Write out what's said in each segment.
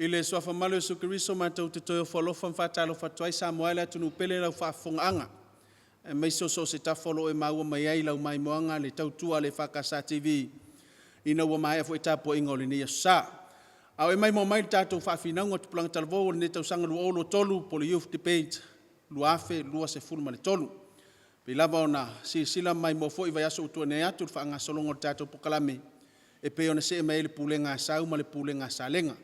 I le Suafa malu o Iesu Keriso matou te toe ofo alofa ma faatalofa atu ai Samoa e le atunuu pele i lau faafofogaaga aemaise o so o se tafa o lo o e maua mai ai lau maimoaga le tautua a le EFKS TV ina ua maea foi tapuaiga o lenei Aso Sa. A o e maimoa mai i le tatou faafinauga o Tupulaga Talavou o lenei tausaga 2023 po o le Youth Debate 2023. E pei lava ona silasila ma maimoa foi i vaiaso ua tuanai atu i le faagasologa o le tatou Polokalame e pei ona see mai ai le Pulega a Sau ma le Pulega a Salega.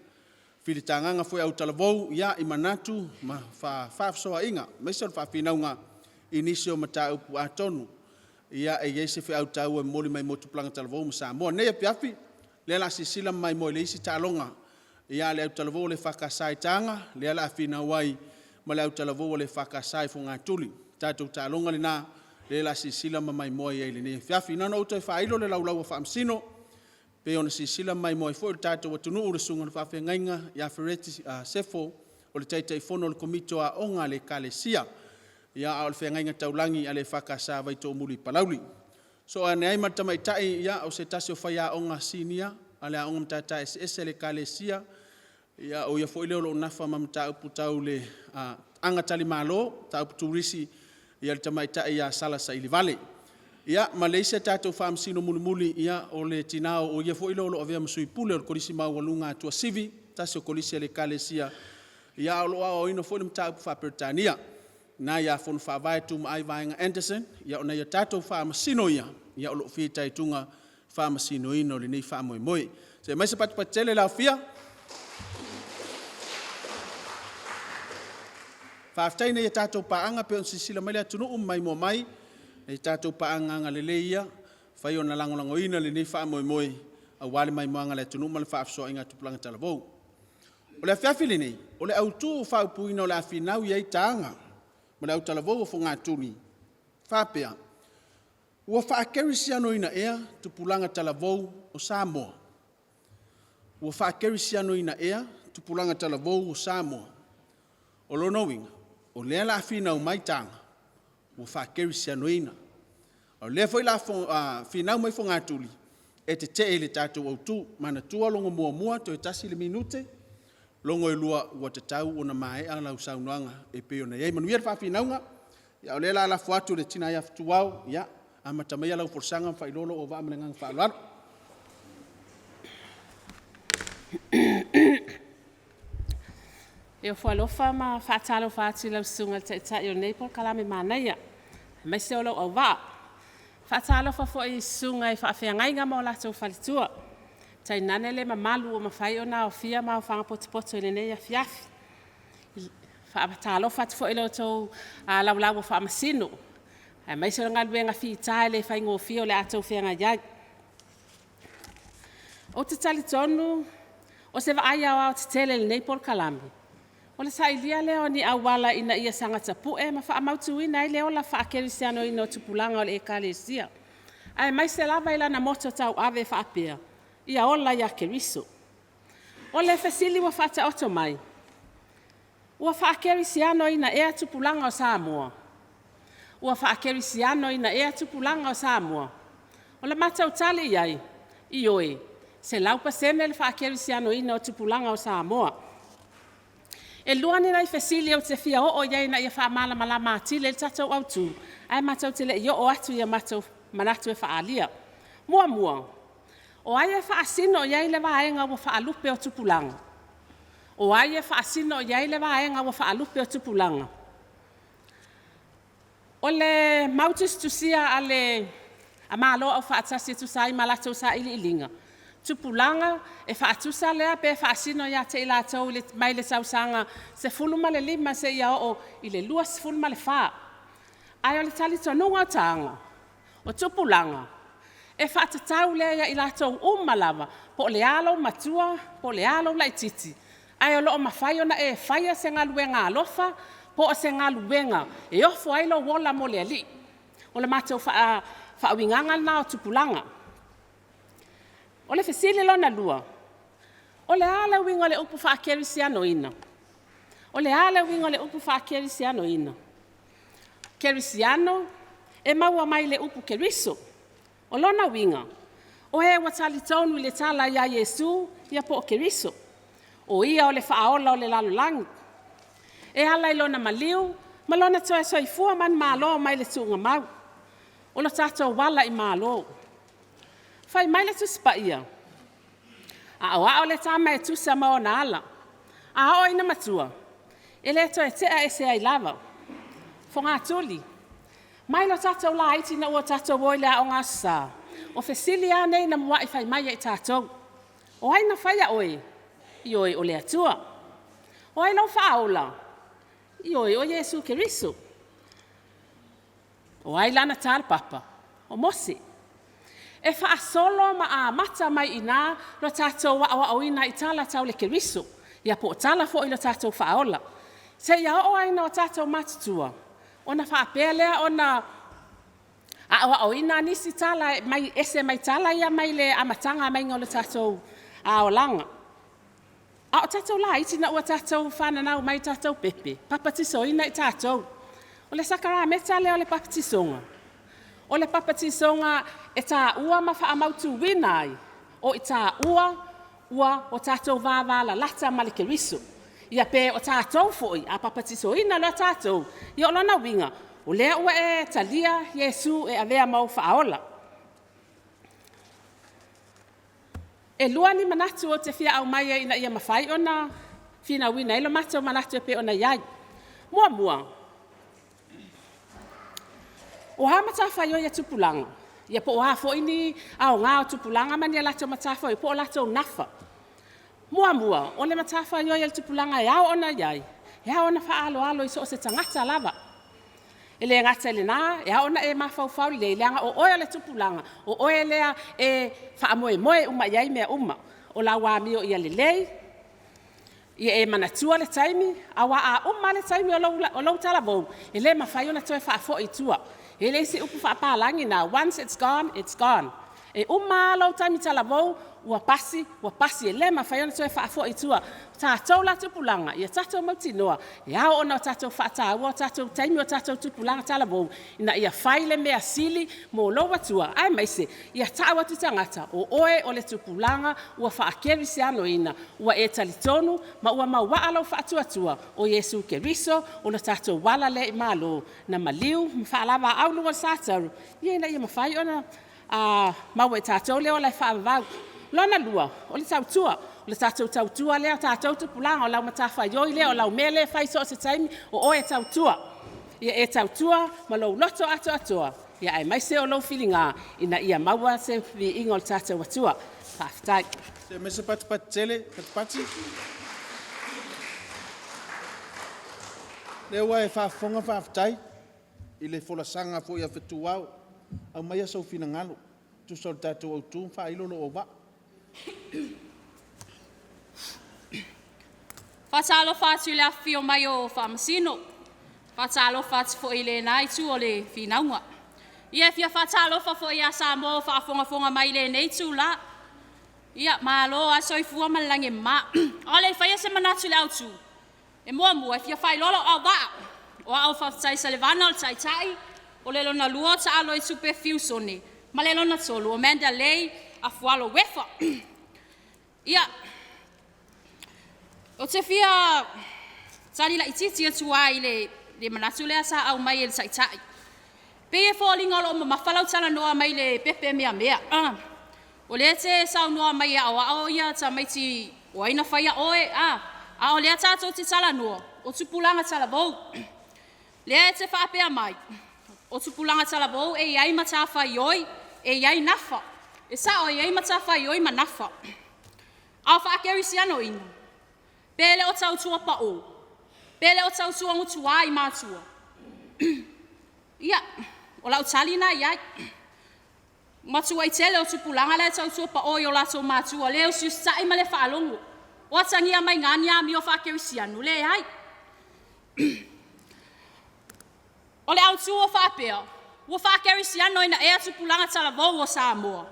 Filitagaga foi a autalavou, ia i manatu ma fefaasoaaiga aemaise o le faafinauga i nisi o mataupu atonu ia e i ai se feau taua e momoli mai mo tupulaga talavou ma Samoa. I lenei afiafi, o lea o le a silasila ma maimoa i le isi taaloga a le autalavou a le EFKS i Taga, lea o le a finau ai ma le autalavou a le EFKS i Fogatuli. O le tatou taaloga lena lea o le a silasila ma maimoa i ai i lenei afiafi. Na ona ou toe faailo le laulau a Faamasino e pei ona silasila ma maimoa ai foi le tatou atunuu i le Susuga i le Faafeagaiga ia Fereti Sefo o le Taitaifono o le Komiti o Aoga a le Ekalesia, a o le Feagaiga Taulagi a le EFKS i Vaitoomuli i Palauli. Sosoo ane ai ma le tamaitai o se tasi o faiaoga sinia a le Aoga o Matata Eseese a le Ekalesia, o ia foi lea o lo o nafa ma mataupu tau le agatalimalo, mataupu turisi, le tamaitai ia Sala Sailivale. Ia, ma le isi a tatou Faamasino mulimuli, o le tina o ia foi lea o lo o avea ma Sui Pule o le Kolisi Maualuga a Tuasivi, se tasi o Kolisi a le Ekalesia, a o lo o aoaoina foi le mataupu faa-Peretania, le tina ia Fonofaavae Tumaai Vaega Anderson. O nai a tatou Faamasino ia o lo o fitaituga i le faamasinoina o lenei faamoemoe. Se i aumai se patupatu tele le aofia. Faafetai i nai a tatou paaga e pei ona silasila mai le atunuu ma maimoa mai, nai a tatou paaga agalelei ia ua mafai ona lagolagoina lenei faamoemoe aua le maimoaga a le atunuu ma le faafesoaaiga a tupulaga talavou. O le afiafi lenei, o le autu faaupuina o le a finau i ai Taga ma le autalavou o Fogatuli, e faapea; ua faakerisianoina ea tupulaga talavou o Samoa? Ua faakerisianoina ea tupulaga talavou o Samoa? O lona uiga, o lea o le a finau mai Taga ua faakerisianoina. A o lea foi o le a finau mai Fogatuli, e tetee i le tatou autu. Manatua logo muamua toe tasi le minute, logo e lua ua tatau ona maea lau saunoaga e pei ona i ai. Manuia le faafinauga, a o lea o le a lafo atu i le tina ia Fetuao, ia amata maia lau folasaga ma faailoa lou auvaa ma le agaga faaaloalo. E ofo alofa ma faatalofa atu i lau Susuga i le Taitai o lenei Polokalame manaia aemaise o lou auvaa. E faatalofa foi i Susuga i Faafeagaiga ma o latou faletua, tainane le mamalu ua mafai ona aofia ma aofaga potopoto i lenei afiafi. E faatalofa atu foi i la outou laulau a Faamasino aemaise o le galuega fita e le faigofie o le a outou feagai ai. Ou te talitonu o se vaai aoaotetele i lenei polokalame, o le sailia lea o ni auala ina ia saga tapue ma faamautuina ai le ola faakerisianoina o tupulaga o le Ekalesia, aemaise lava i lana moto tauave e faapea, “Ia ola ia Keriso.” O le fesili ua faataoto mai, ua faakerisianoina ea tupulaga o Samoa? Ua faakerisianoina ea tupulaga o Samoa? O le matou tali i ai, ioe, 100% le faakerisianoina o tupulaga o Samoa. E lua ni nai fesili ou te fia oo i ai ina ia faamalamalama atili ai le tatou autu, ae matou te le i oo atu i o matou manatu e faaalia. Muamua, o ai e faasino i ai le vaega ua faalupe o tupulaga? O ai e faasino i ai le vaega ua faalupe o tupulaga? O le mau tusitusia a Malo Afaatasi e tusa ai ma latou sailiiliga, tupulaga e faatusa lea pe faasino ia te i latou mai le tausaga 15 seia oo i le 24. Ae o le talitonuga o Taga, o tupulaga e faatatau lea ia i latou uma lava, po o le a lou matua po o le a lou laitiiti, ae o lo o mafai ona e faia se galuega alofa po o se galuega e ofo ai lou ola mo le Alii. O le matou faauigaga lena o tupulaga. O le fesili lona lua, o le a le uiga o le upu faakerisianoina? O le a le uiga o le upu faakerisianoina? Kerisiano e maua mai le upu keriso. O lona uiga, o e ua talitonu i le tala ia Iesu ia po o Keriso, o Ia o le Faaola o le lalolagi, e ala i Lona maliu ma Lona toe soifua manumalo mai le tuugamau. O le tatou ala i malo. Fai mai le Tusi Paia, “Aoao le tama e tusa ma ona ala, a oo ina matua, e le toe tea ese ai lava.” Fogatuli, mai lo tatou laiti ina ua tatou o i le Aoga Aso Sa, o fesili lava nei na muai fai mai ia i tatou, “O ai na faia oe?” Ioe, o le Atua. O ai lou Faaola? Ioe, o Iesu Keriso. O ai lana talapapa? O Mose. E faasolo ma amata mai i ina lo tatou aoaoina i tala tau le Keriso, ia po o tala foi i lo tatou Faaola, seia oo lava ina tatou matutua, ona faapea lea ona aoaoina nisi tala e ese mai tala ia mai le amataga mai o le tatou olaga. A o tatou laiti ina ua tatou fananau mai tatou pepe, papatisoina i tatou. O le sakaramaka lea o le papatisoga, o le papatisoga e taua ma faamautuina ai o i taua ua o tatou vavalalata ma le Keriso. Ia pe o tatou foi a papatisoina loa tatou, ia o lona uiga, o lea ua e talia Iesu e avea ma ou Faaola. E lua ni manatu ou te fia aumaia ina ia mafai ona finauina ai lo matou manatu e pei ona i ai. Muamua, o a matafaioi a tupulaga? Ia po o a foi ni aoga o tupulaga ma ni a latou matafaioi po o latou nafa. Muamua, o le matafaioi a le tupulaga e ao ona i ai, e ao ona faaaloalo i so o se tagata lava. E le gata i lena, e ao ona e mafaufau lelei, leaga o oe o le tupulaga, o oe lea e faamoemoe uma i ai mea uma. O lau amio ia lelei, ia e manatua le taimi, aua a uma lava le taimi o lou talavou, e le mafai ona toe faafoi i tua. E i ai le isi upu faapapalagi lena, once it's gone, it's gone. E uma lava lou taimi talavou, ua pasi ua pasi, e le mafai ona toe faafoi i tua. O tatou la tupulaga, ia tatou mautinoa e ao ona tatou faataua o tatou taimi o tatou tupulaga talavou, ina ia fai le mea sili mo lou matua, aemaise ia tau atu tagata, o oe o le tupulaga ua faakerisianoina, ua e talitonu ma ua mauaa lou faatuatua o Iesu Keriso o le tatou ala lea i malo, na maliu ma faalavaau luga o le Satauro, ina ia mafai ona maua e tatou le ola e faavavau. Lona lua, o le tautua. O le tatou tautua lea tatou tupulaga, o lau matafaioi lea, o lau mea lea e fai i so o se taimi, o oe e tautua. Ia e tautua ma lou loto atoatoa, aemaise o lou filiga ina ia maua se viiga o le tatou Atua. Faafetai. Se i aumai se patipati tele Patipati. O lea ua e faafofoga faafetai i le folasaga foi a fetuao. Aumaia sou finagalo e tusa o le tatou autu ma faailo lou auvaa. Faatalofa atu i le afifio mai o Faamasino, faatalofa atu foi i lena itu o le finauga. Ia e fia faatalofa foi ia Samoa o faafogafoga mai i lenei itula. Ia malo lava le soifua ma le lagi e mama. A o le i faia se manatu i le autu, e muamua e fia faailoa lou auvaa, o au o Faafetai Selevana o le Taitai, o le lona lua o Taaloitupe Fiusone ma le lona tolu o Amanda Lei Afualo Uefa. Ia, ou te fia tali laitiiti atu lava i le manatu lea sa aumai e le Taitai. E pei e foliga o lo o mamafa lau talanoa mai le pepe meamea. O lea e te saunoa mai e aoao tamaiti o ai na faia oe a? A o lea tatou te talanoa o tupulaga talavou. Lea e te faapea mai, o tupulaga talavou e i ai matafaioi, e i ai nafa. E sao e i ai matafaioi ma nafa, a o faakerisianoina, pe le o tautua pao? Pe le o tautua gutua i matua? Ia, o lau tali lena i ai. Ua matuai tele o tupulaga la e tautua pao i o latou matua, le usiusitai ma le faalogo. O atagia mai i ina ni amio faakerisiano? Leai. O le autu ua faapea, ua faakerisianoina ea tupulaga talavou o Samoa?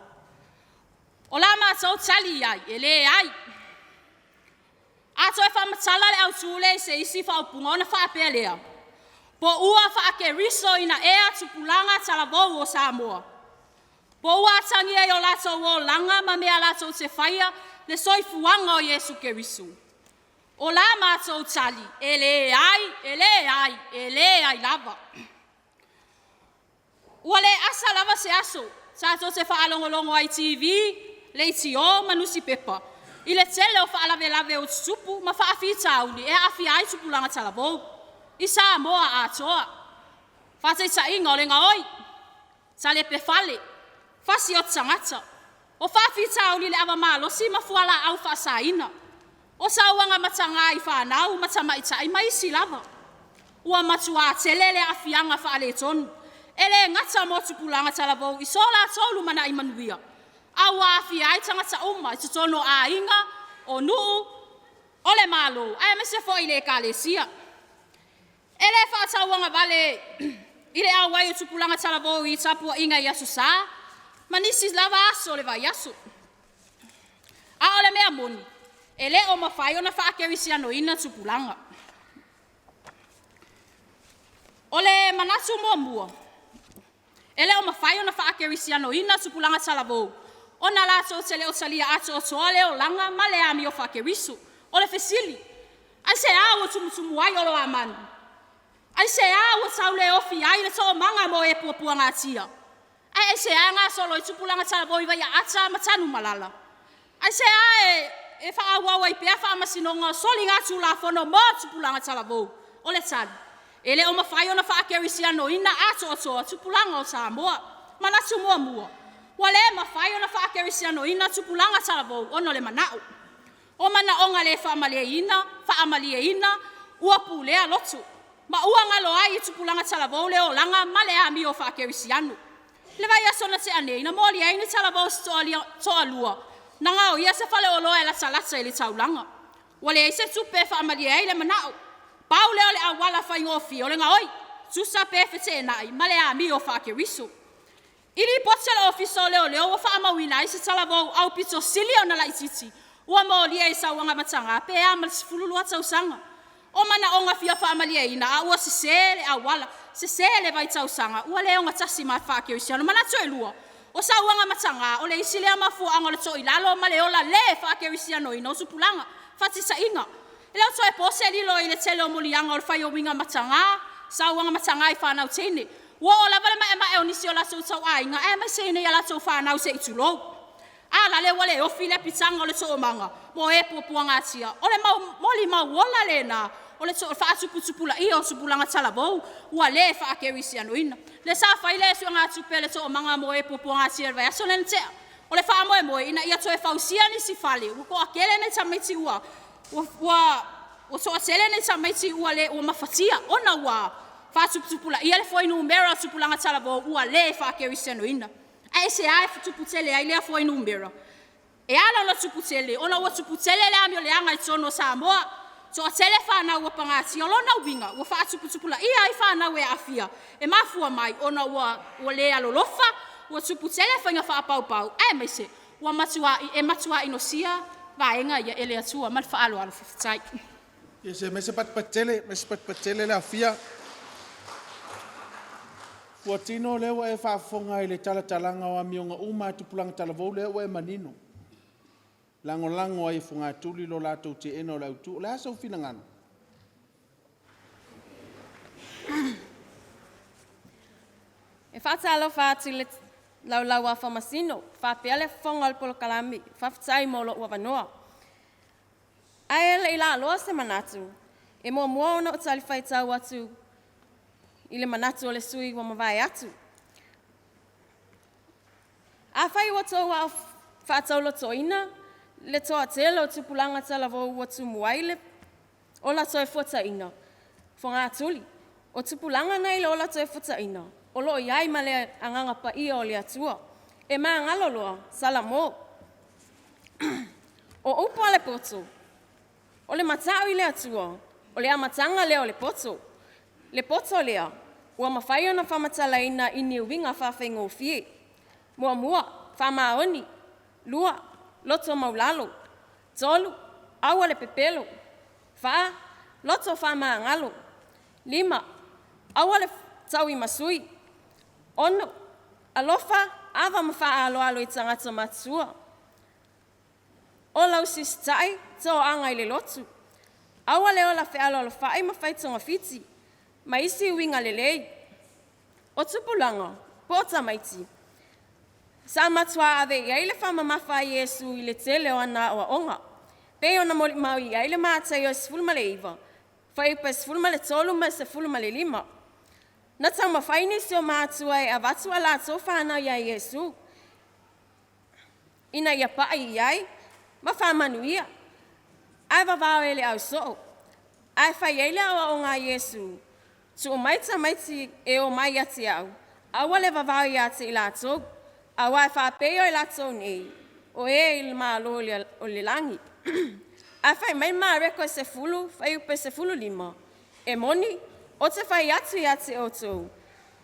O la matou tali i ai, e leai. A toe faamatala le autu lea i se isi faaupuga ona faapea lea, po ua faakerisoina ea tupulaga talavou o Samoa? Po ua atagia i o latou olaga ma mea latou te faia le soifuaga o Iesu Keriso? O la matou tali, e leai, e leai, e leai lava. Ua le asa lava se aso tatou te faalogologo ai i TV, leitio ma nusipepa i le tele o faalavelave ua tutupu ma faafitauli e aafia ai tupulaga talavou i Samoa atoa. Faataitaiga o le gaoi, talepe fale, fasioti tagata. O faafitauli i le ava malosi ma fualaau faasaina. O sauaga mataga i fanau ma tamaitai ma isi lava. Ua matua tele le aafiaga faaletonu, e le gata mo tupulaga talavou i so latou lumanai manuia, a ua aafia ai tagata uma i totonu o aiga, o nuu, o le Malo, aemaise foi le Ekalesia. E le faatauagavale i le auai o tupulaga talavou i tapuaiga i Aso Sa ma nisi lava aso o le vaiaso. A o le mea moni, e le o mafai ona faakerisianoina tupulaga. O le manatu muamua, e le o mafai ona faakerisianoina tupulaga talavou, ona latou te le o talia atoatoa le olaga ma le amio faa-Keriso. O le fesili; aisea ua tumutumu ai oloamanu? Aisea ua tau le ofi ai le toomaga mo e puapuagatia? Ae aisea e gasolo ai tupulaga talavou i vaiaata ma Tanumalala? Aisea e faaauau ai pea faamasinoga o soligatulafono mo tupulaga talavou? O le tali, e le o mafai ona faakerisianoina atoatoa tupulaga o Samoa. Manatu muamua, ua le mafai ona faakerisianoina tupulaga talavou ona o le mana'o. O manaoga le faamalieina ua pulea loto ma ua galo ai i tupulaga talavou le olaga ma le amio faakerisiano. I le vaiaso na tea nei, na molia ai ni talavou se toalua na gaoia se faleoloa e latalata i le taulaga. Ua leai se tupe e faamalie ai le mana'o. Pau lea o le auala faigofie o le gaoi, tusa pe feteenai ma le amio faa-Keriso. I lipoti a le Ofisa o Leoleo ua faamauina ai se talavou aupito sili ona laitiiti ua molia i sauaga mataga pe a ma le 12 tausaga. O manaoga fia faamalieina a ua sese le auala, sese le vaitausaga, ua le ogatasi ma le faakerisiano. Manatu e lua, o sauaga mataga o le isi lea mafuaaga o le toilalo ma le ola le faakerisianoina o tupulaga. Faataitaiga, e le o toe po se lilo i le tele o moliaga o le fai o uiga mataga, sauaga mataga i fanau teine. Ua oo lava le ma'ema'e o nisi o latou tauaiga aemaise i nai a latou fanau se i tulou. A la le ua le ofi le piitaga o le toomaga mo e puapuagatia? O le molimau ola lena o le faatuputupulaia o tupulaga talavou ua le faakerisianoina. Lea sa fai le suegatupe a le Toomaga mo e Puapuagatia i le vaiaso lea na tea. O le faamoemoe ina ia toe fausia nisi fale ua toatele nai tamaiti ua mafatia ona ua faatuputupulaia le fuainumera o tupulaga talavou ua le faakerisianoina. Ae aisea e tupu tele ai lea fuainumera? E ala ona tupu tele ona ua tupu tele le amio leaga i totonu o Samoa, toatele fanau ua pagatia. O lona uiga ua faatuputupulaia ai fanau e aafia e mafua mai ona ua le alolofa, ua tupu tele faiga faapaupau aemaise e matua inosia vaega ia e le Atua. Ma le faaaloalo faafetai. Ia se i aumai se patupatu tele, aumai se patupatu tele le Afia. Ua tino o lea ua e faafofoga i le talatalaga o amioga uma a tupulaga talavou lea ua e manino, lagolago ai e fogatuli lo latou teena o le autu. O le a sou finagalo? E faatalofa atu i le Laulau a Faamasino faapea le fofoga o le Polokalame, faafetai mo lou avanoa. Ae le i laaloa se manatu, e muamua ona ou talifuaitau atu i le manatu o le sui usufono ua mavae atu. Afai ua outou faatauletoina le toatele o tupulaga talavou ua tumu ai le ola toefuataina, fogatuli. O tupulaga nei i le ola toefuataina, o lo o i ai ma le Agaga Paia o le Atua. E magalo loa, Salamo. O upu a le poto, o le matau i le Atua, o le amataga lea o le poto. Le poto lea, Ua mafai ona faamatalaina i ni uiga faafaigofie. Muamua, faamaoni. Lua, loto maulalo. Tolu, aua le pepelo. Fa, loto faamagalo. Lima, aua le tauimasui. Ono, alofa, ava ma faaaloalo i tagata matutua. Ola usita'i, toaga i le lotu. Aua le ola fealoalofai ma fai togafiti, ma isi uiga lelei. O tupulaga po o tamaiti, sa matua ave i ai le faamamafa a Iesu i le tele o ana aoaoga, pei ona molimau i ai le Mataio 19, fuaiupe 13 ma le 15. Na taumafai nisi o matua e avatu a latou fanau ia Iesu ina ia pai i ai ma faamanuia, ae vavao e le ausoo. Ae fai ai le aoaoga a Iesu, “Tuu mai tamaiti e omai ia te au, aua le vavao ia te i latou, aua e faapei o i latou nei, o e i le Malo o le lagi.” Ae fai mai Mareko e 10, fuaiupe 15, “E moni, ou te fai atu ia te outou,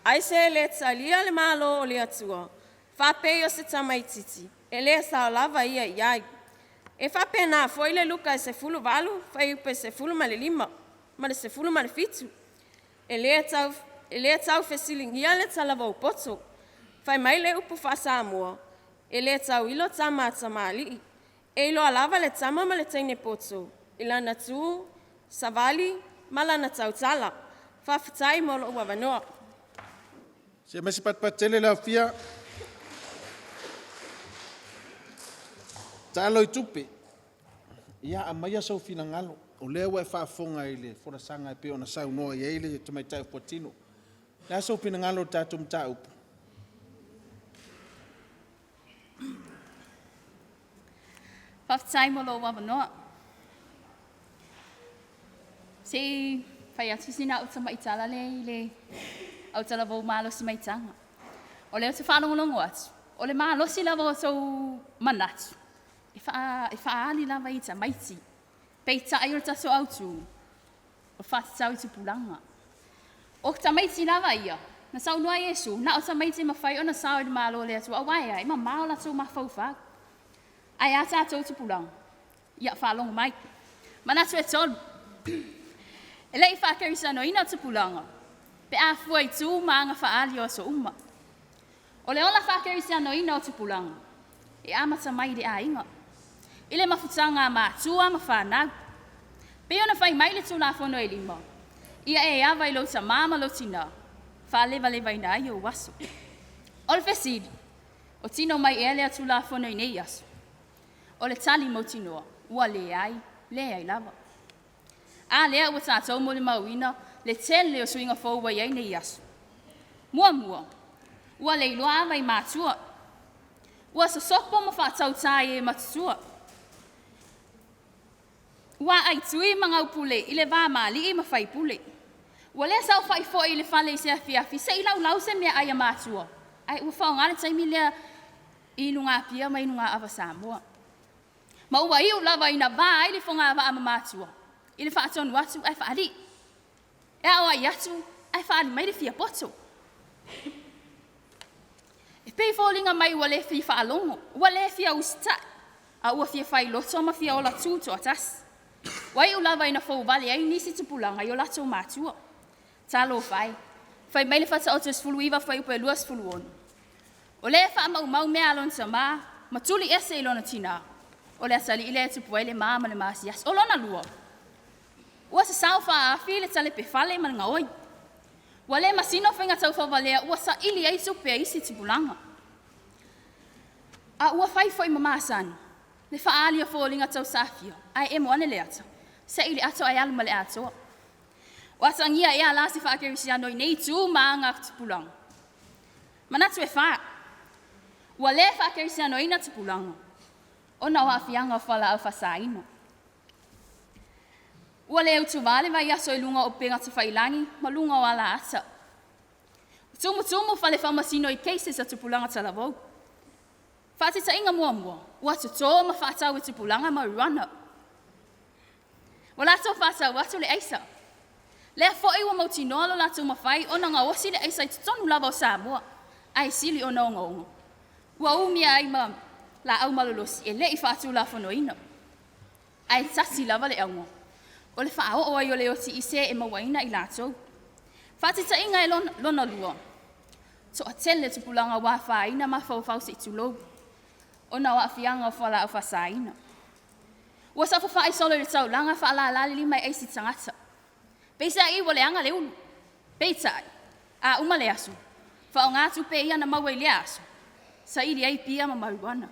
ai se le talia le Malo o le Atua faapei o se tamaitiiti, e le sao lava ia i ai.” E faapena foi le Luka 18, fuaiupe 15 ma le 17, “E le taufesiligia le talavou poto.” Fai mai le upu faa-Samoa, “E le tauilo tama a tamalii.” E iloa lava le tama ma le teine poto i lana tu savali ma lana tautala. Faafetai mo lou avanoa. Se i aumai se patupatu tele le. Taalo i tupe, ia aumaia sou finagalo, o lea ua e faafofoga i le folasaga e pei ona saunoa i ai le tamaitai o Fuatino. O le a sou finagalo i le tatou mataupu? Faafetai mo lou avanoa. Se i fai atu sina au tamai tala lea i le autalavou malosi mai taga. O lea ou te faalogologo atu, o le malosi lava o outou manatu, e faaali lava i tamaiti. Peitai o le tatou autu, o faatatau i tupulaga. O tamaiti lava ia, na saunoa Iesu, na o tamaiti e mafai ona sao i le Malo o le Atua, aua e a? E mamao o latou mafaufau. Ae a tatou tupulaga? Ia faalogo mai. Manatu e 3, e le i faakerisianoina tupulaga pe a fua i tu ma aga faaali o aso uma. O le ola faakerisianoina o tupulaga, e amata mai i le aiga, i le mafutaga a matua ma fanau. Pei ona fai mai le Tulafono e 5, ia e ava i lou tamā ma lou tinā, faalevalevaina ai ou aso. O le fesili, o tino mai ea lea Tulafono i nei aso? O le tali mautinoa, ua leai, leai lava. A lea ua tatou molimauina le tele o suiga fou ua i ai nei aso. Muamua, ua le iloa ava i matua. Ua sosopo ma faatautā i e matutua. Ua aaitui ma gaupule i le va ma alii ma faipule. Ua le saofai foi i le fale i se afiafi se i laulau se meaai a matua, ae ua faaaoga le taimi lea i inugapia ma inugaava Samoa. Ma ua iu lava ina va ai le fogavaa ma matua i le faatonu atu ae faalii. E aoai atu ae faaali mai le fia poto. E pei e foliga mai ua le fia faalogo, ua le fia usitai, a ua fia failoto ma fia ola tutoatasi. Ua iu lava ina fouvale ai nisi tupulaga i o latou matua. Talofa e, fai mai le Faataoto 19 fuaiupu e 26, o le faamaumau mea a lona tamā ma tuli ese i lona tinā, o le atalii lea e tupu ai le ma ma le masiasi. O lona lua, ua sasao faaafi le talepefale ma le gaoi. Ua le masino faiga taufauvalea ua saili ai tupe a isi tupulaga. A ua fai foi ma masani le faaali o foliga tausaafia, ae emo ane le ata, sei le ato ae alu ma le atoa. O atagia ea la se faakerisiano i nei tu ma aga tupulaga? Manatu e 4, ua le faakerisianoina tupulaga ona o aafiaga o fualaau faasaina. Ua le utuvā le vaiaso i luga o upega tafailagi ma luga o alaata. Tumutumu fale faamasino i cases a tupulaga talavou. Faataitaiga muamua, ua totō ma faatau e tupulaga marijuana. Ua latou faatau atu le aisa. Lea foi ua mautinoa lo latou mafai ona gaosi le aisa i totonu lava o Samoa, ae sili ona ogaoga. Ua umia ai ma laau malolosi e le i faatulafonoina. Ae tasi lava le auga, o le faaoo ai o le oti i se e mauaina i latou. Faataitaiga e lona lua, toatele tupulaga ua afaina mafaufau se i tulou, ona o aafiaga o fualaau faasaina. Ua saofafai solo i le taulaga faalala le lima e aisi i tagata. Peiseai ua leaga le ulu. Peitai, a uma le aso, faaaoga tupe ia na maua i lea aso, saili ai pia ma mariuana.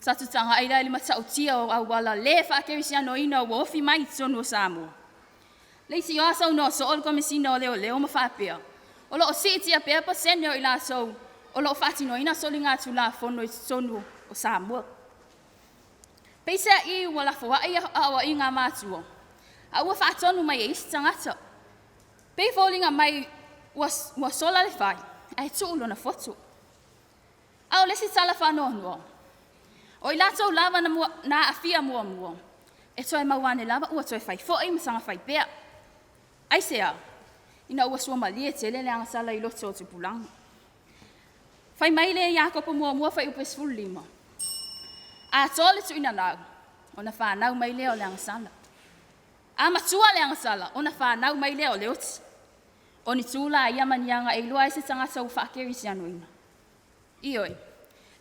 Tatou tagai la i le matautia o auala le faakerisianoina ua ofi mai i totonu o Samoa. Leitioa saunoa soo le Komesina o Leoleo ma faapea, o lo o siitia pea pasene o i latou o lo o faatinoina soligatulafono i totonu o Samoa. Peiseai ua lafoai aoaiga a matua, a ua faatonu mai e isi tagata. Pei e foliga mai ua sola le fai ae tuu lona foto. A o le isi tala faanoanoa, o i latou lava na aafia muamua, e toe maua ane lava ua toe fai foi ma saga fai pea. Aisea? Ina ua suamalie tele le agasala i loto o tupulaga. Fai mai le Iakopo muamua fuaiupu e 15, a to le tuuinalau, ona fanau mai lea o le agasala. A matua le agasala, ona fanau mai lea o le oti. O ni tu la ia ma ni aga e iloa ai se tagata ua faakerisianoina? Ioe,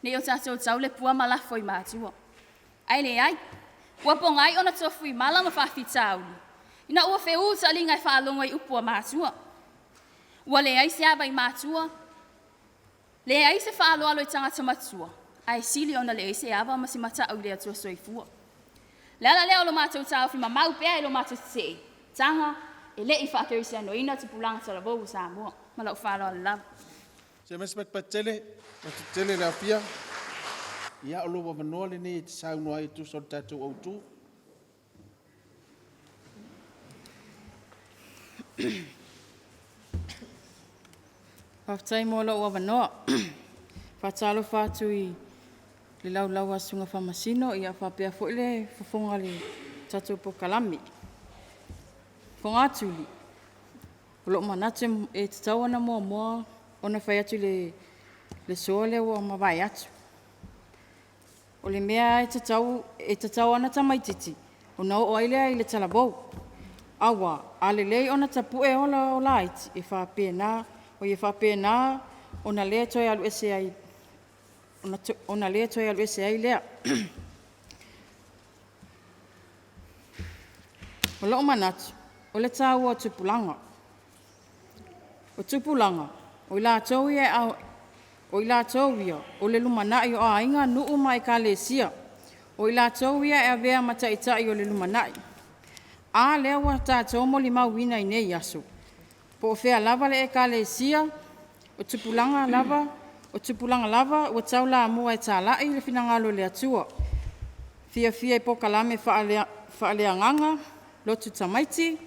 ne i o tatou tau le pua ma lafo i matua. Ae leai, ua pogai ona tofuimala ma faafitauli, ina ua feū taliga e faalogo i upu a matua. Ua leai se ava i matua, leai se faaaloalo i tagata matua, ae sili ona leai se ava ma se mata'u i le Atua Soifua. Le ala lea o lo matou taofi mamau pea i lo matou tetee, taga e le i faakerisianoina tupulaga talavou o Samoa. Ma lou faaaloalo lava. Se mai se patele, tele le afia. Ia, o lou avanoa lenei e te saunoa ai e tusa o le tatou autu. Faafetai mo lou avanoa. Faatalofa atu i le laulau a Susuga Faamasino ia faapea foi le fofoga o le tatou polokalame. Fogatuli, o lou manatu e tatau ona muamua ona fai atu i le so lea ua mavae atu. O le mea e tatau lava ona tamaititi ona oo ai lea i le talavou. Aua a lelei ona tapue ola o laiti, e faapena ona le toe alu ese ai lea. O lou manatu, o le taua o tupulaga. O tupulaga, o i latou ia o le lumanai o aiga, nuu ma ekalesia. O i latou ia e avea ma taitai o le lumanai. A lea ua tatou molimauina i nei aso, po o fea lava le ekalesia, o tupulaga lava ua taulamua e talai le finagalo o le Atua. Fiafia i polokalame faaleagaga, lotu tamaiti,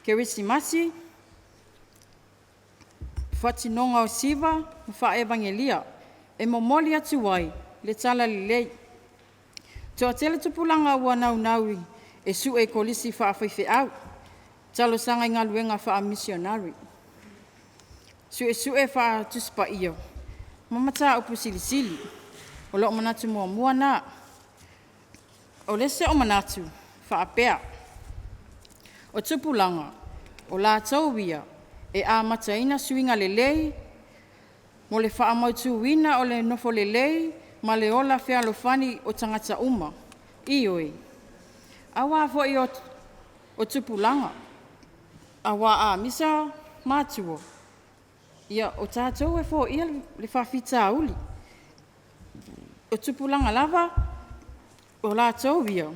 kerisimasi, faatinoga o siva ma faa-evagelia e momoli atu ai le talalelei. Toatele tupulaga ua naunau e sue kolisi faafaifeau, talosaga i galuega faamisionare, suesue faa-tusi paia ma mataupu silisili. O lou manatu muamua lena. O le isi o'u manatu faapea, o tupulaga o latou ia e amataina suiga lelei mo le faamautuina o le nofo lelei ma le ola fealofani o tagata uma. Ioe, aua foi o tupulaga, aua a misa matua, ia o tatou e foia le faafitauli. O tupulaga lava, o latou ia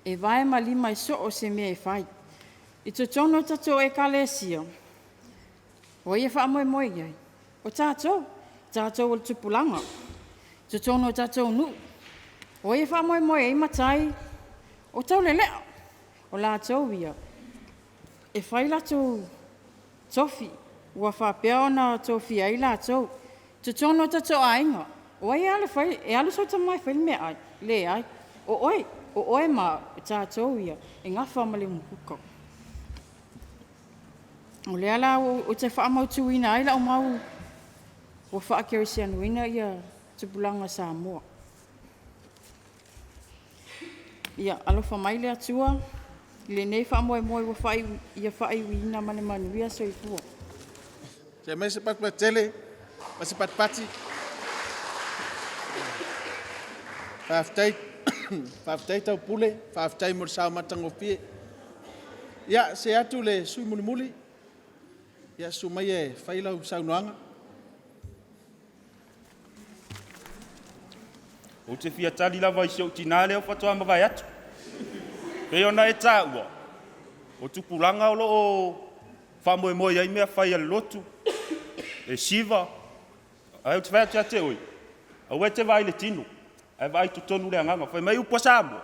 e vae ma lima i so o se mea e fai. I totonu o tatou ekalesia, o ai e faamoemoe i ai? O tatou, o tatou o tupulaga. I totonu o tatou nuu, o ai e faamoemoe i ai matai? O taulelea, o latou ia e fai latou tofi ua faapea ona tofia ai latou. I totonu o tatou aiga, o ai e alu sau tama e fai le meaai? Leai, o oe ma au, o tatou ia e gafa ma le umukuka. O lea la ou te faamautuina ai lau mau ua faakerisianoina ia tupulaga Samoa. Ia alofa mai le Atua i lenei faamoemoe ua ia faaiuiina ma le manuia. Soifua. Se mai se patupatu ma se patipati. Faafetai, faafetai Taupule, faafetai mo le sao matagofie. Ia, see atu le sui usufono mulimuli. Ia, susu maia e fai lau saunoaga. Ou te fia tali lava i si ou tinã lea faatoa mavae atu. E pei ona e taua, o tupulaga o lo o faamoemoe i ai mea fai a le lotu, e siva. Ae ou te fai atu ia te oe, aua e te vaai i le tino, ae vaai i totonu i le agaga. Fai mai upu a Samoa,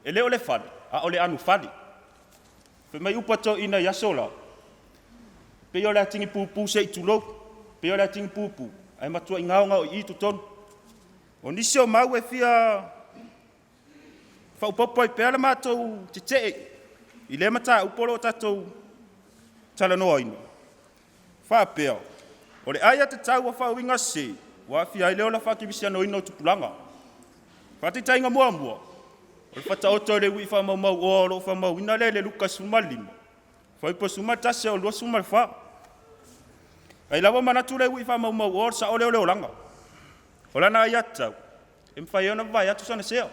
e le o le fale, a o le anofale. Fai mai upu a toeaiina i aso la, e pei o le atigi se i tulou, e pei o le atigi pupu, ae matuai gaogaoii i totonu. O nisi o mau e fia faaopoopo ai pea le matou tetee i lea mataupu o lo o tatou talanoaina, faapea, o le aiatatau ua faauiga sese, ua aafia ai le ola faakerisianoina o tupulaga. Faataitaiga muamua, o le faataoto i le iwi faamaumau oa o lo o faamauina lea i le Luka 15, fuaiupu 11 e oo i le 24. Ai lava manatu le iwi faamaumau oa o le sao lea o le olaga. O lana aiatatau, e mafai ai ona vavae atu sana sea.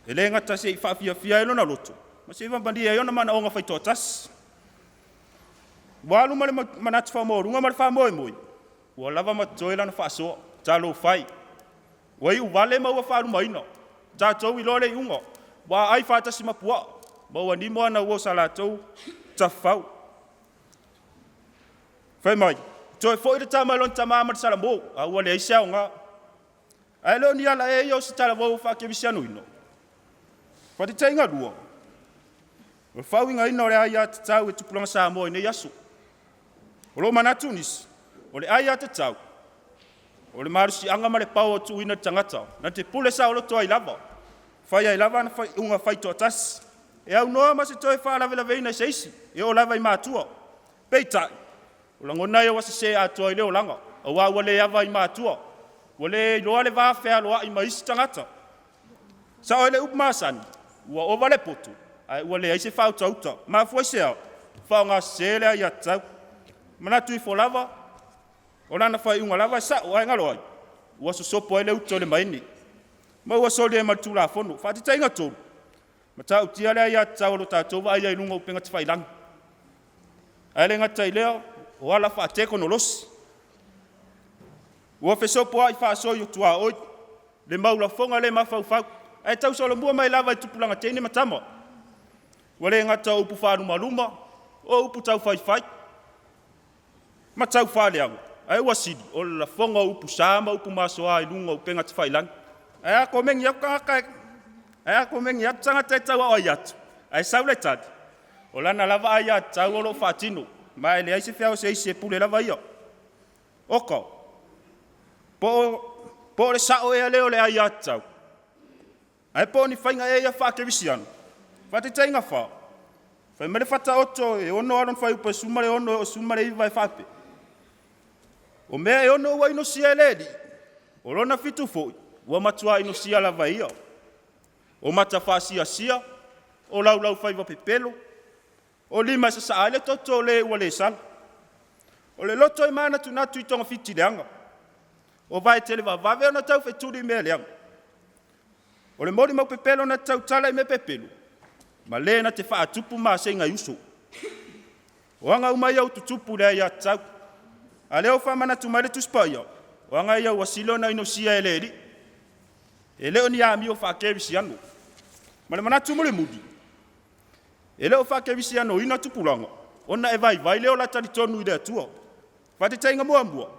E le gata se i faafiafia ai lona loto, ma se i faamalie ai ona manaoga faitoatasi. Ua alu ma le manatu faamaualuga ma le faamoemoe, ua lava ma totoe lana faasoa. Talofa e, ua iuvale ma ua faalumaina, tatou iloa le iuga, ua aai faatasi ma puaa, ma ua nimo ana uo sa latou tafafau. Fai mai, toe foi le tama i lona tama ma le salamo, a ua leai se aoga. Ae le o ni ala ea ia o se talavou faakerisianoina? Faataitaiga lua, o le faauigaina o le aiatatau e tupulaga Samoa i nei aso. O lo o manatu nisi, o le aiatatau, o le malosiaga ma le power ua tuuina i le tagata, na te pule saoloto ai lava, fai ai lava ana faaiuga faitoatasi, e aunoa ma se toe faalavelaveina e se isi, e oo lava i matua. Peitai, o lagona ia ua sese atoa i le olaga, aua ua le ava i matua, ua le iloa le va fealoai ma isi tagata. Sao ai le upu masani, ua ova le poto ae ua leai se faautauta. Mafua i se a? Faaaoga sese le aiatatau. Manatu ifo lava, o lana faaiuga lava e sao, ae galo ai, ua sosopo ai le uto i le maene, ma ua soli ai ma le Tulafono. Faataitaiga tolu, matautia le aiatatau o lo tatou vaaia i luga o upega tafailagi. Ae le gata i lea, o ala faatekonolosi. Ua fesopoai faasoi o tuaoi, le mau lafoga le mafaufau, ae tausolomua mai lava i tupulaga teine ma tama. Ua le gata o upu faalumaluma, o upu taufaifai ma taufaaleaga, ae ua sili o le lafoga o upu sa ma upu masoa i luga o upega tafailagi. Ae a komeni atu tagata, ae a komeni atu tagata e tau aoai atu, ae sau le tali, o lana lava aiatatau o lo o faatino, ma e leai se feau a se isi e pule lava ia. Oka, po o le sao ea lea o le aiatatau? Ae po o ni faiga ea ia faakerisiano? Faataitaiga fa, fai mai le Faataoto e 6 lona fuaiupu e 16 e oo i le 19 e faapea, o mea e ono ua inosia e le Alii, o lona fitu foi, ua matua inosia lava e ia. O mata faasiasia, o laulaufaiva pepelo, o lima e sasaa ai le toto o le ua le sala, o le loto e manatunatu i togafiti leaga, o vae televavave ona taufetuli i mea leaga, o le molimau pepelo na te tautala i mea pepelo, ma le na te faatupu maseiga i uso. O aga uma ia ua tutupu i le aiatatau. A o lea ua faamanatu mai le Tusi Paia, o aga ia ua sili ona inosia e le Alii. E le o ni amio faakerisiano. Ma le manatu mulimuli, e le o faakerisianoina tupulaga, ona e vaivai le ola talitonu i le Atua. Faataitaiga muamua,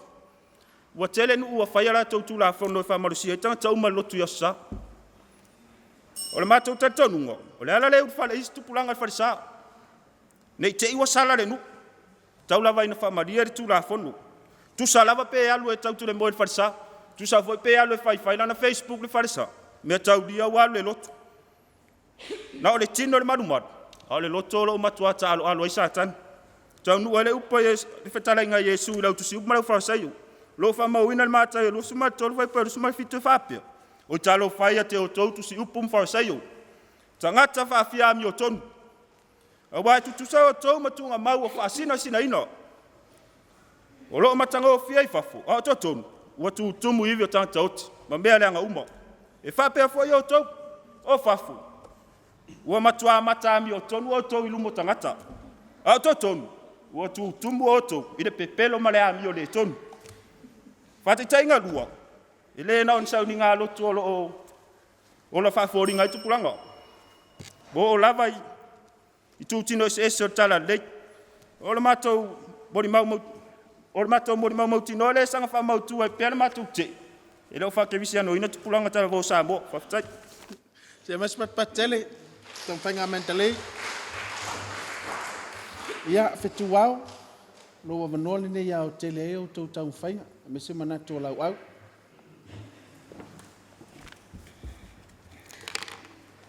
ua tele nuu ua fai a latou Tulafono e faamalosia ai tagata uma i le lotu i Aso Sa. O le matou talitonuga, o le ala lea e ulufale ai isi tupulaga i le falesa, ne i te i ua sala le nuu, tau lava ina faamalie le Tulafono. Tusa lava pe alu e tau i le moe i le falesa, tusa foi pe alu e fai lana facebook i le falesa, meataulia ua alu i le lotu. Na o le tino e malumalu, a o le loto o lo o matua taaloalo ai Satani. Taunuu ai le upu a le fetalaiga a Iesu i le autusiupu ma le aufarasaio, o lo o faamauina i le Mataio 23 fuaiupu 27 e faapea, “Oi talofa e ia te outou tusiupu ma Farisaio, tagata faafiaamiotonu, aua e tutusa outou ma tuugamau ua faasinasinaina, o lo o matagofie i fafo, a o totonu ua tutumu i ivi o tagata oti ma mea leaga uma. E faapea foi outou, o fafo ua matua mata amiotonu outou i luma o tagata, a o totonu ua tutumu outou i le pepelo ma le amio le tonu.” Faataitaiga lua, e le na o ni sauniga lotu o lo o ola faafoliga ai tupulaga, ua oo lava i itutino eseese o le talalelei. O le matou molimau mautinoa lea e saga faamautu ai pea le matou tetee, e le o faakerisianoina tupulaga talavou o Samoa. Faafetai. Se i aumai se patupatu tele, taumafaiga a Mendeley. Ia, fetu ao, lou avanoa lenei e aotele ai outou taumafaiga, aemaise manatu o lauau.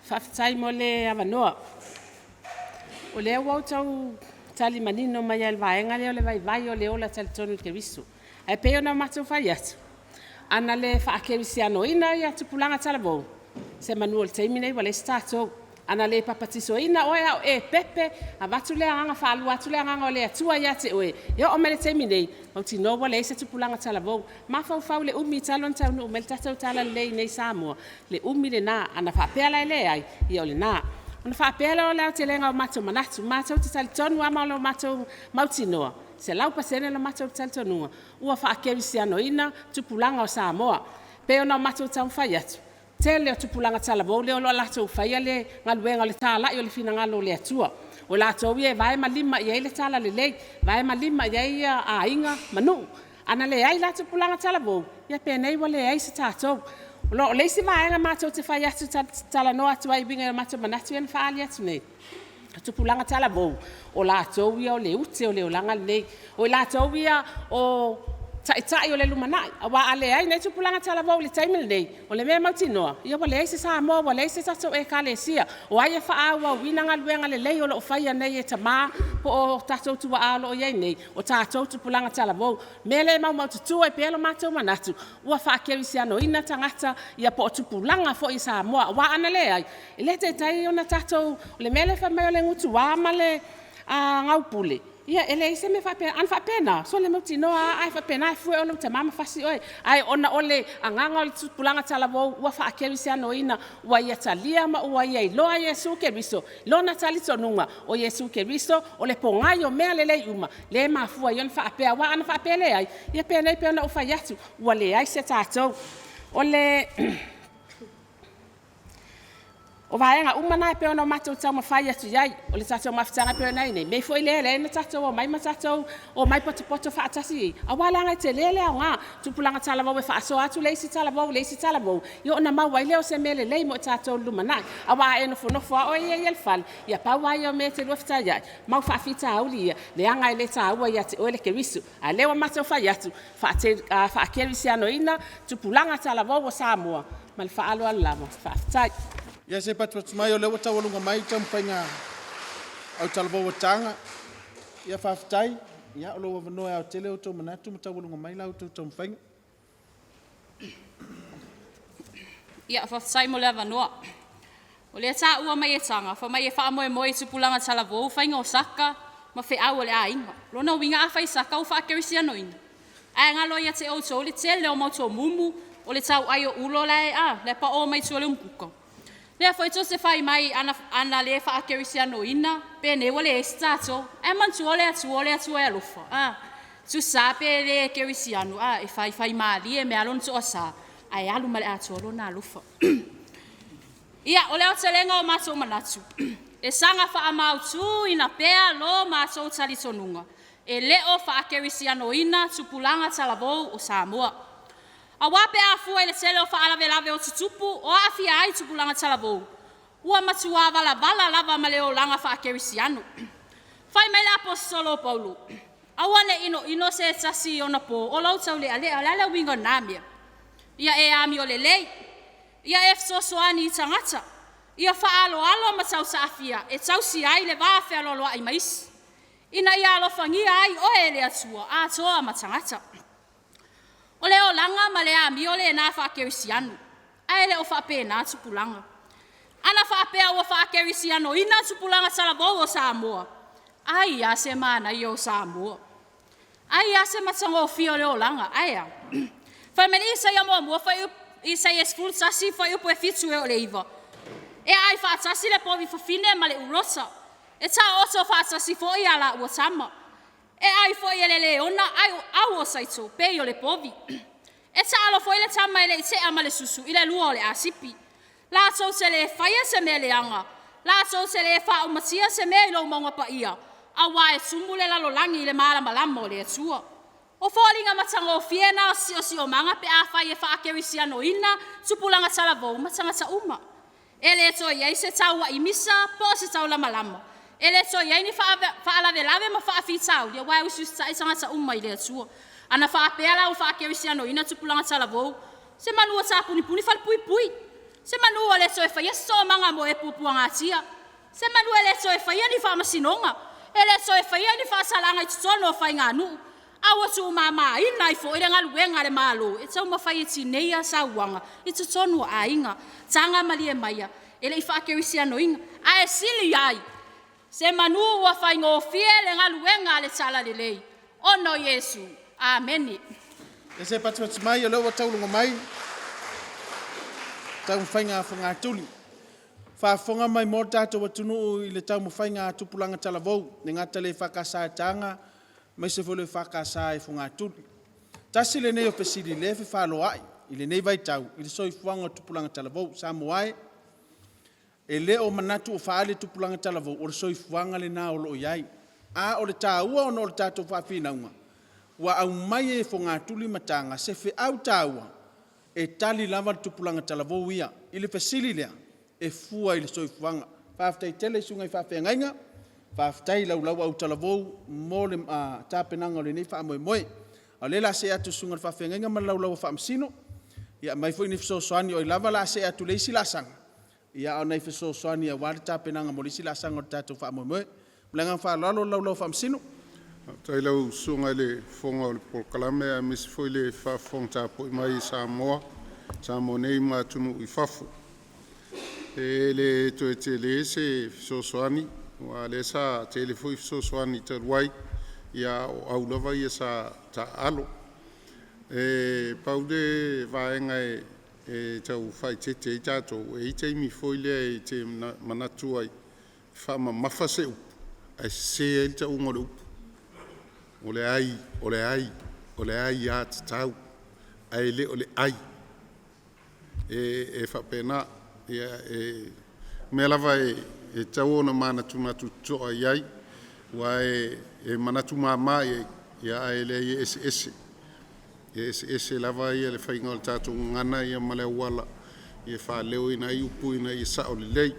Faafetai mo le avanoa. O lea ua outou tali manino mai lava i le vaega lea o le vaivai o le ola talitonu i Keriso. Ae pei ona matou fai atu, ana le faakerisianoina tupulaga talavou, semanu o le taimi lenei ua leai se tatou. Ana le papatisoina oe a o e pepe, avatu le agaga faalua atu le agaga o le Atua ia te oe, e oo mai i le taimi nei, mautinoa ua leai se tupulaga talavou. Mafaufau i le umi talu ona taunuu mai le tatou talalelei i inei i Samoa, le umi lena. Ana faapea la e leai, ia o lena. Ona faapea lea o le aotelega o matou manatu, matou te talitonu lava ma le matou mautinoa, 100% le matou talitonuga ua faakerisianoina tupulaga o Samoa. E pei ona matou taumafai atu, tele o tupulaga talavou lea o lo o latou faia le galuega o le talai o le finagalo o le Atua. O latou ia e vae ma lima i ai le talalelei, vae ma lima i ai aiga ma nuu. Ana leai la tupulaga talavou, ia penei ua leai se tatou. O le isi vaega matou te fai atu talanoa atu ai e uiga i o matou manatu ia na faaali atu nei, o tupulaga talavou, o latou ia o le ute o le olaga lenei. O i latou ia o taitai o le lumanai, aua a leai nei tupulaga talavou i le taimi lenei, o le mea mautinoa, ua leai se Samoa ua leai se tatou Ekalesia. O ai e faaauauina galuega lelei o lo o faia nei e tama po o tatou tuaa o lo o i ai nei? O tatou o tupulaga talavou. O le mea lea e maumaututu ai pea lo matou manatu, ua faakerisianoina tagata po o tupulaga foi o Samoa. Aua ana leai, e le taitai ona tatou… O le mea lea fai mai o le gutua ma le gaupule, ia e leai se mea faapena. Ana faapena, sole mautinoa lava a e faapena e fue oe e lou tama ma fasi oe. Ae ona o le agaga o le tupulaga talavou ua faakerisianoina, ua ia talia ma ua ia iloa Iesu Keriso, lona talitonuga, o Iesu Keriso o le pogai o mea lelei uma lea e mafua ai ona faapea. Aua ana faapea e leai, ia penei pei ona ou fai atu, ua leai se tatou. O vaega uma na e pei ona matou taumafai atu i ai, o le tatou mafutaga e pei ona i ai nei, o le mea foi lea e ala ai ona tatou omai ma tatou omai potopoto faatasi i i, aua leaga e tele le aoga. Tupulaga talavou e faasoa atu le isi talavou i le isi talavou, ia ona maua ai lea o se mea lelei mo i tatou i le lumanai. Aua a e nofonofo lava oe ia i le fale, ia pau lava ia o mea e te lua fetaiai, mau faafitauli ia, leaga e le taua ia te oe le Keriso. A o lea ua matou fai atu, faakerisianoina tupulaga talavou o Samoa. Ma le faaaloalo lava. Faafetai. Ia se i patupatu mai o lea ua taualuga mai le taumafaiga autalavou a Taga. Ia faafetai, ia o lou avanoa e aotele outou manatu ma taualuga mai la outou taumafaiga. Ia, faafetai mo le avanoa. O lea e taua mai e Taga, fai mai e faamoemoe i tupulaga talavou faiga o saka ma feau a le aiga. Lona uiga a fai saka ua faakerisianoina? Ae galo ia te outou le tele o mau tomumu o le tauai o ulo la e pao mai tua i le umukuka. Lea foi tou te fai mai ana le faakerisianoina penei ua leai se tatou. Ae manatua o le Atua o le Atua e alofa. Tusa lava pe le kerisiano, e faifaimalie mai lava lona toasa ae alu ma le atoa lona alofa. Ia, o le aotelega o matou manatu, e saga faamautuina pea lo matou talitonuga, e le o faakerisianoina tupulaga talavou o Samoa. Aua pe a fua i le tele o faalavelave o tutupu o aafia ai tupulaga talavou, ua matua valavala lava ma le olaga faakerisiano. Fai mai le Aposetolo o Paulo, “Aua ne i inoino se tasi i ona po o lou taulealea.” O le a le uiga o lena mea? Ia e amiolelei, ia e fesoasoani i tagata, ia faaaloalo ma tautaafia e tausi ai le vafealoaloai ma isi. Ina ia alofagia ai oe e le Atua atoa ma tagata. O le olaga ma le amio lena faakerisiano, ae le o faapena tupulaga. Ana faapea ua faakerisianoina tupulaga talavou o Samoa, ai a se manaia o Samoa! Ai a se matagofie o le olaga, ae a? Fai mai le Isaia 11 7 e oo i le 9, “E aai faatasi le povi fafine ma le ulota, e taooto faatasi foi a laua tama. E ai foi e le leona au o saito pei o le povi. E taalo foi le tama e le i tea ma le susu i le lua o le asipi. Latou te le faia se mea leaga, latou te le faaumatia se mea i lou mauga paia, aua e tumu le lalolagi i le malamalama o le Atua.” O foliga matagofie na o se siosiomaga pe afai e faakerisianoina tupulaga talavou ma tagata uma. E le toe i ai se tauai misa po o se taulamalama, e le toe i ai ni faalavelave ma faafitauli aua e usiusitai tagata uma i le Atua. Ana faapea la ua faakerisianoina tupulaga talavou, semanu ua tapunipuni falepuipui, semanu ua le toe faia se toomaga mo e puapuagatia, semanu e le toe faia ni faamasinoga, e le toe faia ni faasalaga i totonu o faiganuu, a ua tuumamaina ai foi le galuega a le Malo e taumafai e tineia sauaga i totonu o aiga. Taga malie maia, e le i faakerisianoina, ae sili ai, semanu ua faigofie le galuega a le Talalelei ona o Iesu. Amene. Ia se patimat mai o lea ua tauluga mai taumafaiga a Fogatuli. Faafofoga mai mo le tatou atunuu i le taumafaiga a tupulaga talavou, le gata le EFKS i Taga aemaise foi le EFKS i Fogatuli. Tasi lenei o fesili lea e fefaloai i lenei vaitau i le soifuaga o tupulaga talavou. Samoa e, e le o manatu o faaali e tupulaga talavou o le soifuaga lena o lo o i ai. A o le taua ona o le tatou faafinauga, ua aumai e Fogatuli ma Taga se feau taua e tali lava le tupulaga talavou ia i le fesili lea, e fua i le soifuaga. Faafetai tele i susuga i faafeagaiga, faafetai laulau autalavou mo le tapenaga o lenei faamoemoe. A o lea o le a see atu i le susuga i le faafeagaiga ma le laulau a Faamasino, ia aumai foi ni fesoasoani o ai lava o le a see atu i le isi laasaga, a o nai fesoasoani aua le tapenaga mo le isi laasaga o le tatou faamoemoe. Ma le agaga faaaloalo le laulau a Faamasino. Faafetai i lau Susuga i le Fofoga o le Polokalame aemaise foi le faafofoga tapuai mai a Samoa, Samoa nei ma atunuu i fafo. E le toe tele se fesoasoani aua o lea sa tele foi fesoasoani talu ai, a o au lava ia sa taaalo. E pau le vaega e tau faaeteete ai tatou, e i ai taimi foi lea e te manatu ai e faamamafa se upu ae sese ai le tauga o le upu. O le aiatatau ae le o le ai. E faapena. O mea lava e tatau ona manatunatu totoa i ai, aua e manatu mama i ai, ae leai e eseese. E eseese lava le faiga o le tatou gagana ma le auala e faaleoina ai upu ina ia sao lelei.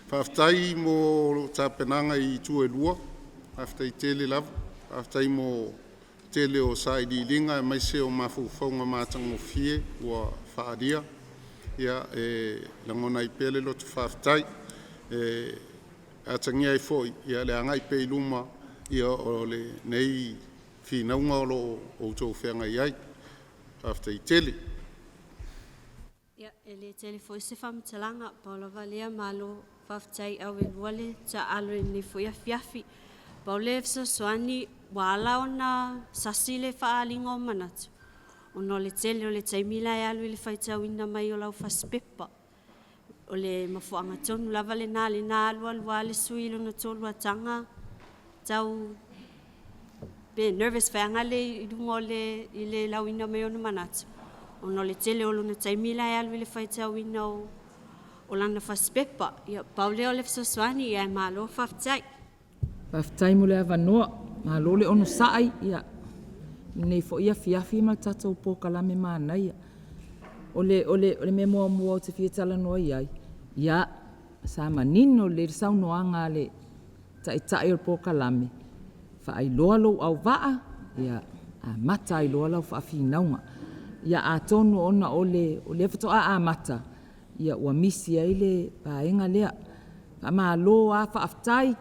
Faafetai mo tapenaga i itu e lua, faafetai tele lava. Faafetai mo le tele o sailiiliga aemaise o mafaufauga matagofie ua faaalia. E lagona ai pea le loto faafetai e atagia ai foi le agai pea i luma o lenei finauga o lo o outou feagai ai. Faafetai tele. Ia, e le tele foi se faamatalaga, pau lava lea malo faafetai auelua le taaalo i lenei foi afiafi. Pau le fesoasoani ua ala ona sasi le faaaliga o manatu, ona o le tele o le taimi la e alu i le faitauina mai o lau fasipepa. O le mafuaaga tonu lava lena lea na alu alu lava le sui usufono i lona tolu ataga tau pe nervous vaega lea i luga i le lauina mai o ona manatu, ona o le tele o lona taimi la e alu i le faitauina o lana fasipepa. Ia pau lea o le fesoasoani ae malo faafetai. Faafetai mo le avanoa, malo le onosai i lenei foi afiafi ma le tatou polokalame manaia. O le mea muamua ou te fia talanoa i ai, ia, sa manino lelei le saunoaga a le Taitai o le polokalame, faailoa lou auvaa, amata ai loa lau faafinauga. Ia atonu ona o lea faatoa amata, ua misi ai le vaega lea. Faamalo lava faafetai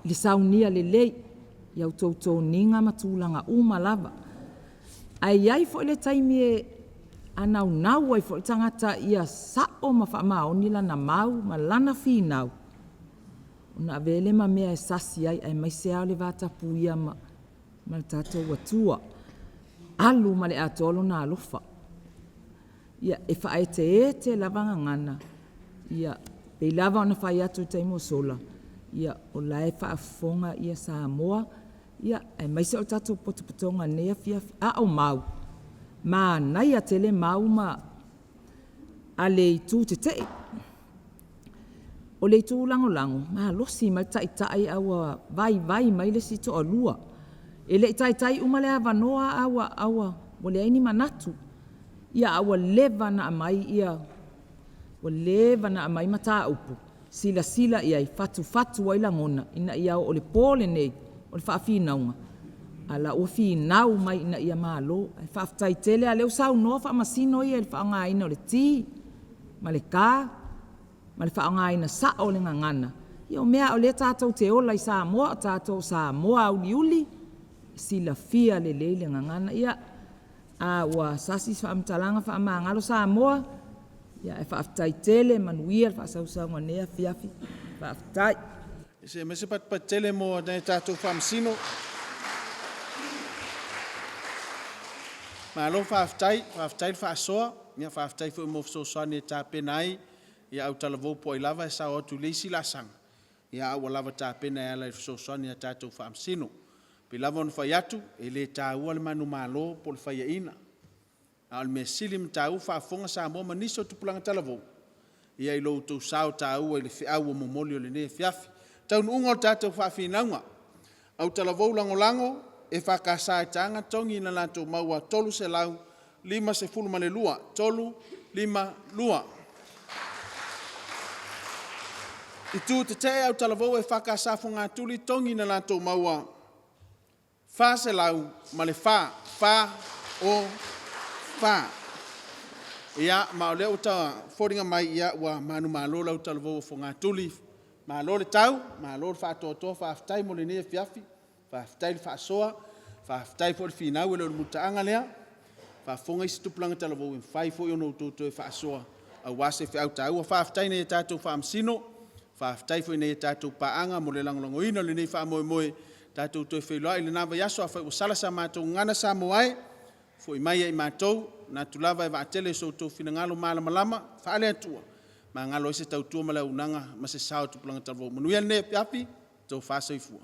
i le saunia lelei i a outou toniga ma tulaga uma lava. Ae i ai foi le taimi e naunau ai foi le tagata ia sao ma faamaoni lana mau ma lana finau, ona avea lea ma mea e sasi ai, aemaise lava o le vatapuia ma le tatou Atua. Alu ma le atoa Lona alofa. Ia, e faaeteete lava gagana, e pei lava ona fai atu i le taimi ua sola, ia o la e faafofoga Samoa, aemaise o le tatou potopotoga i lenei afiafi. A o mau, manaia tele mau a le Itu Tetee. O le Itu Lagolago, malosi mai le Taitai ae ua vaivai mai le isi toalua. E le i taitai uma le avanoa ae ua leai ni manatu. Ia a ua leva ona aumai mataupu, silasila i ai, fatufatu ai lagona ina ia oo i le po lenei o le faafinauga, a o la e ua finau mai ina ia malo. Ae faafetai tele lava o lea ua saunoa Faamasino ia i le faaaogaina o le T ma le K ma le faaaogaina sao o le gagana. Ia o mea lava o lea tatou te ola i Samoa, o tatou o Samoa auliuli, e silafia lelei le gagana. Ia, a ua sasi se faamatalaga, faamagalo Samoa, ae faafetai tele, manuia le faasausauga o lenei afiafi. Faafetai. Se i aumai se patupatu tele mo nai a tatou Faamasino. Malo faafetai, faafetai le faasoa, faafetai foi mo fesoasoani e tapena ai autalavou po o ai lava e sao atu i le isi laasaga, a ua lava tapena e ala i le fesoasoani a tatou Faamasino. E pei lava ona fai atu, e le taua le manumalo po o le faiaina, a o le mea sili ona taua, faafofoga Samoa ma nisi o tupulaga talavou, ia i lo outou sao taua i le feau ua momoli i lenei afiafi. Taunuuga o le tatou faafinauga, autalavou lagolago EFKS i Taga togi na latou maua e 352, 352. Itu Tetee Autalavou EFKS Fogatuli Togi na latou maua e 404, fa, o, fa. Ia, ma o lea ua foliga mai ua manumalo le autalavou a Fogatuli, malo le tau, malo le faatoatoa, faafetai mo lenei afiafi, faafetai le faasoa, faafetai foi le finau, e le o le mutaaga lea, faafofoga isi tupulaga talavou, e mafai foi ona outou toe faasoa aua se feau taua. Faafetai i nai a tatou Faamasino, faafetai foi i nai a tatou paaga mo le lagolagoina o lenei faamoemoe. Tatou toe feiloai i lena vaiaso, afai ua sala sa matou gagana Samoa e, foi mai ia i matou, e manatu lava e vaatele i so outou finagalo malamalama faale-Atua e magalo ai se tautua ma le auaunaga ma se sao o tupulaga talavou. Manuia lenei afiafi, tofa soifua.